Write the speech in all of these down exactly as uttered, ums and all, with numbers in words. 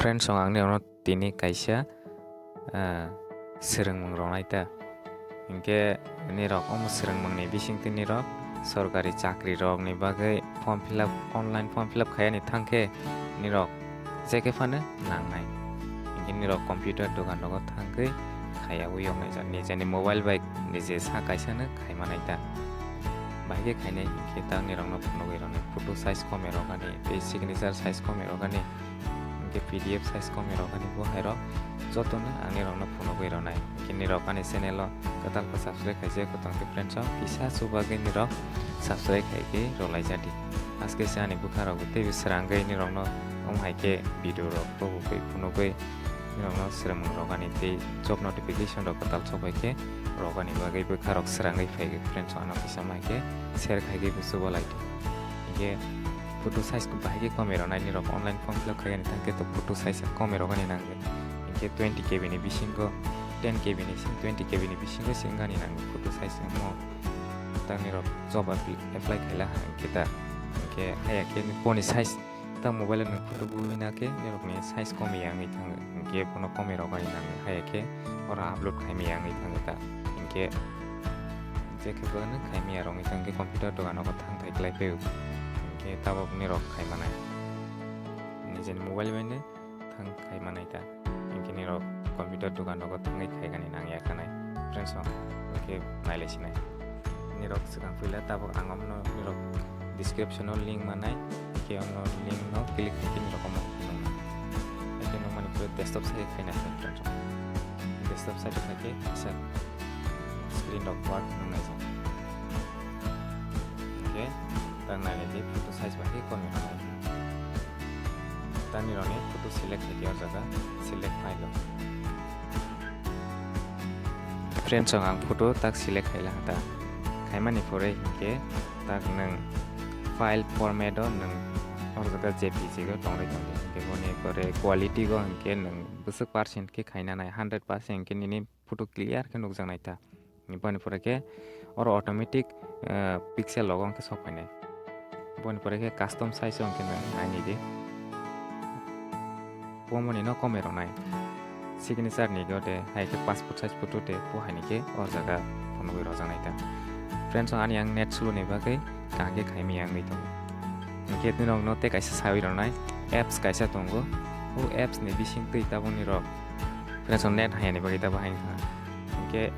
Friends, ang nirokno tini kaisa, ah, swrwngmung rwnai ta. Hinkhe nirok omo swrwngmungni bisingtwi nirok sorkari chakri rokni bagwi form fill up, online form fill up khaiyani thangkhe nirok jekhe phano nangnai. Hinkhe nirok computer dogan rogo thangwi khaiyaui yoknai jak, nijeni mobile bai nije sa kaisano khaimanai ta. Bahai khe khainai hinkhe ta nirokno phunugwi rwnai, photo size kome rwgani tei signature size kome rwgani. Hinkhe P D F size kome rwgani bo hai rok jotono ang nirokno phunugwi rwnai. Hinkhe nirok ani channel o kwtal khe subscribe khaijak kwtal khe friends o kisa chubagwi nirok subscribe khaigwi rwlaijadi. Aske se ani bwkha rok teibo srangwi nirokno omo hai khe video rok tubugwi phunugwi nirokno swrwngmung rwgani tei job notification rok kwtal chobbai khe rwgani bagwi bwkha rok srangwi phai friends o ano kisa mai khe share khaigwi bo chuba lai di. Hinkhe photo size bahai khe kome rwnai nirok online form fill up khaiyani thangkhe to photo size kome rwgani nangwi. Hinkhe twenty K B ni bisingo, ten K B ni sing twenty K B ni bisingo se wngani nangwi photo size wngmo. Ta nirok job apply, apply khaila ha hinkhe ta. Hinkhe haya khe boni size ta mobile o nwng photo buina khe nirokni size kome ya wngwi thango. Hinkhe bono kome rwgani nangwi haya khe oro upload khaimaya wngwi thango ta. Hinkhe jekhe bono khaimaya rwgwi thangkhe computer dogan o thang thai klai phai o. Hinkhe tabok nirok khaimanai. Nijeni mobile bai no thang khaimanai ta. Hinkhe nirok computer dogan rogo thangwi khaigani nangya khanai. Friends o, hinkhe nailai sinai. Nirok swkang puila tabok ang omno nirok description o link manai. Hinkhe omno link no click hinkhe nirok omo nuknai. Hinkhe nukmani pore desktop side khaina friends o. Desktop side khaikhe kisa screen rok work nungnai. Hinkhe ta nailai di photo size bai khe kome rwnai. Ta nirokni photo select khaidi o jaga select file o. Friends o ang photo tak select khaila ta. Khaimani pore hinkhe tak nwng file format o nwng o jaga J P G o tongri tongdi. Hinkhe boni pore quality o hinkhe nwng bwswk percent khe khaina nai, hundred percent hinkhe nini photo clear khe nukjaknai ta. Boni pore khe oro automatic, eh, pixel logo hwnkhe sok phainai. Boni pore khe custom size o hwnkhe nai-, naini di. Pomoni no kome rwnai. Signature ni go de, hai khe passport size photo de, bo hai ni khe o jaga phunugwi rwjaknai ta. Friends, ani ang net slow ni bagwi kaham khe khaimaya wngwi tongo. Hinkhe nirok no tei kaisa sawi rwnai, apps kaisa tongo. O apps ni bising twi taboni rok Friends, net hayani bagwi ta bahai wngkha. Hinkhe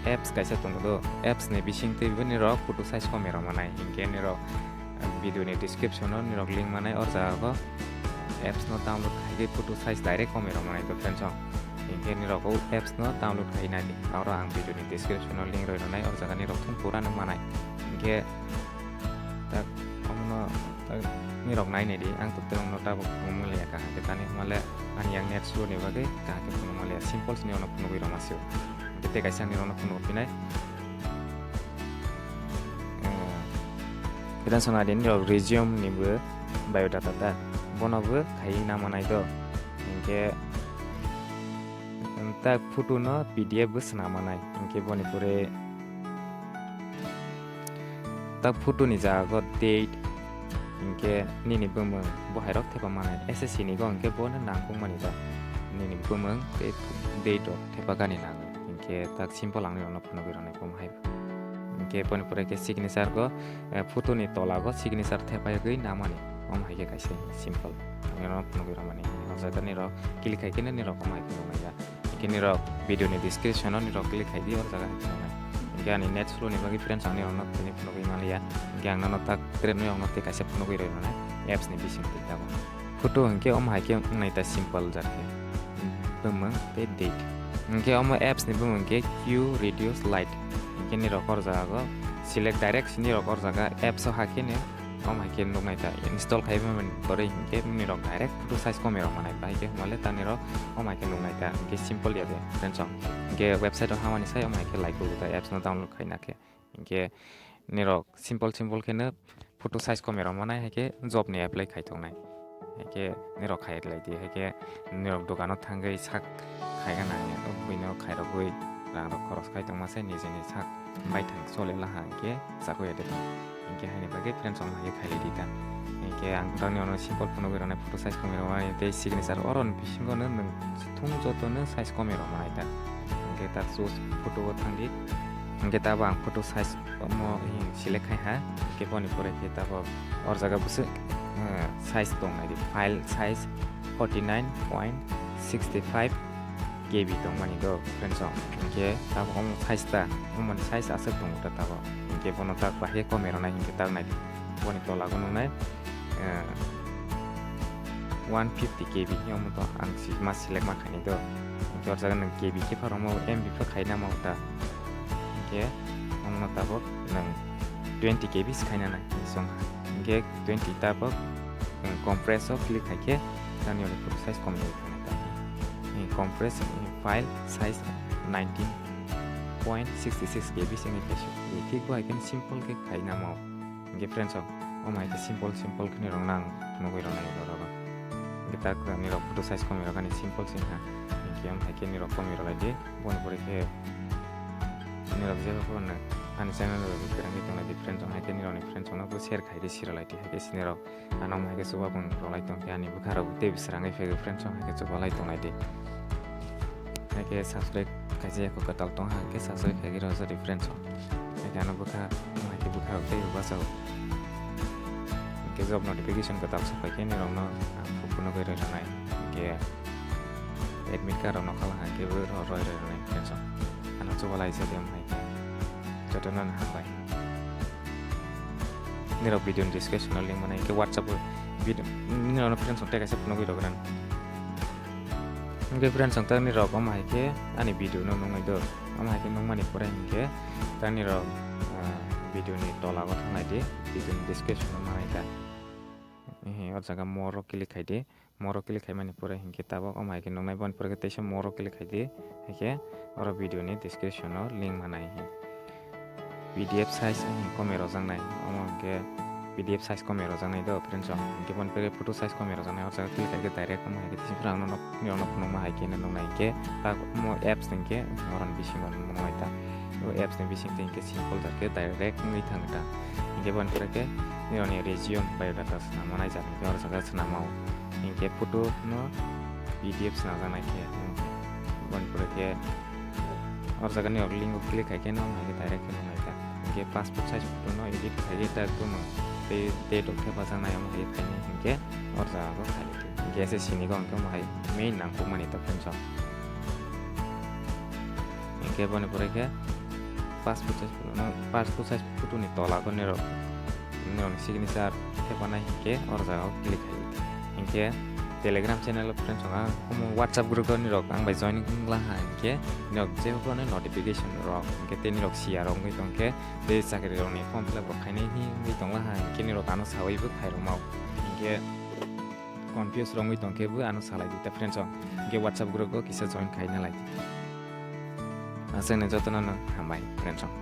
apps kaisa tongo do, apps ni bising twi bo nirok photo size kome rok manai. Hinkhe nirok, eh, video ni description o nirok link manai, o jaga o apps no download khaigwi photo size direct kome rok manai to friends o. Hinkhe nirok o apps no download khai nai di. Aro ang video ni description o link roi rwnai, o jaga nirok thung pura no manai. Hinkhe tak omono tak nirok nai nai di, ang to terong no tabok phunukmung liya kaham khe tani hwnmale ani yang net slow ni bagwi kaham khe phunukmung liya, simple sini ono phunugwi rwma sio. Hinkhe tei kaisa nirok no phunuk phinai. Eh, Friends, sona di nirok resume ni bo biodata ta, bono bo khai na manai do. Hinkhe, em, tak photo no P D F bo sna manai. Hinkhe boni pore tak photo ni jaga o date, hinkhe nini bumung bo hai rok thepa manai. S S C ni go hinkhe bo no nangkuk mani ta. Nini bumung tei date rok thepa gani nango. Hinkhe tak simple ang nirok no phunugwi rwnai bo hai. Hinkhe boni pore khe signature go, eh, photo ni tola go signature thepa yagwi namani. Omo hai khe kaisa simple. Ang nirok no phunugwi rwmani. O jaga nirok click khai khe nirok omo hai phunuknai ya. Hinkhe nirok video ni description o nirok click khai di, o jaga hai phunuknai. Hinkhe ani net slow ni bagwi friends ang nirok no tini phunugwi manliya. Hinkhe ang nono tak trip no tei kaisa phunugwi rwi rwnai apps ni bising twi tabuk. Photo hinkhe omo hai khe wngnai ta simple jat khe. Bumung tei date. Hinkhe omo apps ni bumung khe Q Reduce Lite. Hinkhe nirok o jaga go select direct nirok o jaga apps o hakhe ni Omo hai khe nuknai ta install khai mani pore hinkhe nini rok direct photo size kome rok manai bai khe hwnmale ta nini rok omo hai khe nuknai ta hinkhe simple ya de friends rok. Hinkhe website o hamani sai omo hai khe like rw ta apps no download khaina khe. Hinkhe nini rok simple simple khe no photo size kome rok manai hai khe job ni apply khai tongnai. Hai khe nini rok khai lai di hai khe nini rok dokan o thangwi sak khai gana ya buino khai rogwi rang rok khoros khai tongma sai nijeni sak baithang chole laha hinkhe chakwi ya de tong. Hinkhe haini bagwi friends rok hai khe khai lai di ta. Hinkhe Khe ang tangni ono simple phunugwi rwnai photo size komwi rwnai tei signature oro ni bisingo no nwng thung joto no size komwi rwnai ta. Hwnkhe ta choose photo o thangdi. Hwnkhe tabo ang photo size omo select khai ha. Hwnkhe boni pore khe tabo or jaga bwswk, eh, size tong nai di. File size forty nine point six five K B tongmani do, friends, o. Hwnkhe tabuk omo size ta, omoni size aswk tongo ta tabuk. Hwnkhe bono tak bahai kome rwnai hwnkhe tak naidi. Boni tola o nuknai, eh, one fifty K B hinwi omo to ang si-, ma select ma khainai do. Hwnkhe o jaga nwng K B khe pharwngma M B pha khaina ma ta. Hwnkhe omo tabuk nwng twenty K B se khaina nai song. Hwnkhe twenty tabuk, eh, compress o click khai khe tani oro photo size komwi thangnai ta. Eh, compress, eh, file size nineteen point six six K B se wngwi khaisio. Eh, thik bo hai khe simple khe khaina mo. Hwnkhe friends, o, omo hai khe simple, simple khe nirok nang nugwi rwnai oro. Hwnkhe tak nirok photo size komwi rok ani simple se wngkha. Hwnkhe omo hai khe nirok komwi rwlai di. Boni pore khe nirok je phano ani channel rok kwrwngwi tonglai di friends, o hai khe nirokni friends rokno bo share khai di, sirwlai di, hai khe sinirok. Ano hai khe chuba bung rwlai tong khe ani bwkha rok tei bwswrangwi phai khe friends, hai khe chuba lai tong lai di. Hai khe subscribe kaisa yakho kwtal tong, hai khe subscribe khai khe rwja di friends. Hai khe ano bwkha, hai khe bwkha rok tei bwsa rok. Hai khe job notification kwtal sok phai khe nirok no ang phunugwi rwnai. Hai khe admit card rok no khala hai khe bo roi rwnai friends. Ano chuba lai se de hai khe. Jotono no hambai. Nirok video ni description o link manai, hwnkhe WhatsApp o video, nirok no friends rok tei kaisa phunugwi rok ran. Hwnkhe friends rok, ta nirok omo hai khe ani video no nungwi do. Omo hai khe nungmani pore hwnkhe ta nirok, ah, video ni tola o thangnai di, video ni description o manai ta. Ehe, o jaga more o click khai di. More o click khaimani pore hinkhe tabuk omo hai khe nuknai, boni pore khe teisa more o click khai di, hai khe oro video ni description o link manai. P D F size wngkhe komwi rojaknai, omo hinkhe P D F size komwi rojaknai do friends o, hinkhe boni pore photo size komwi rojaknai, o jaga click khai khe direct omo hai khe teisa phano ang nono phunukma hai khe nuknai hinkhe tak omo apps hinkhe oro ni bisingo nuknai ta. O apps ni bising twi hinkhe simple jar khe direct wngwi thang ta. Hinkhe boni pore khe nirokni resume, biodata swnamnai jar hinkhe oro jaga swnamao. Hinkhe photo no P D F swnajaknai khe, boni pore khe oro jaga nirok link o click khai khe no hai khe direct khe nuknai ta. Hinkhe passport size photo no edit khai khe ta tei date rok thepajaknai omo hai khe khainai hinkhe oro jaga o khai. Hinkhe S S C ni kok hinkhe omo hai main nangkukmani ta friends o. Hinkhe boni pore khe passport size photo no, passport size photo ni tola o nirok, nirokni signature thepanai hinkhe oro jaga o click khai. Hinkhe Telegram channel o friends rok ang omo WhatsApp group o nirok ang bai join wngla ha hinkhe nirok je phano notification rok hinkhe tei nirok share rok wngwi tongkhe tei chakri rokni form fill up rok khainai hinwi tongla ha hinkhe nirok ano sawi bo khairokmao hinkhe confuse rok wngwi tongkhe bo ano salai di ta friends rok hinkhe WhatsApp group o kisa join khaina lai di. Aswkni jotono no hambai friends rok.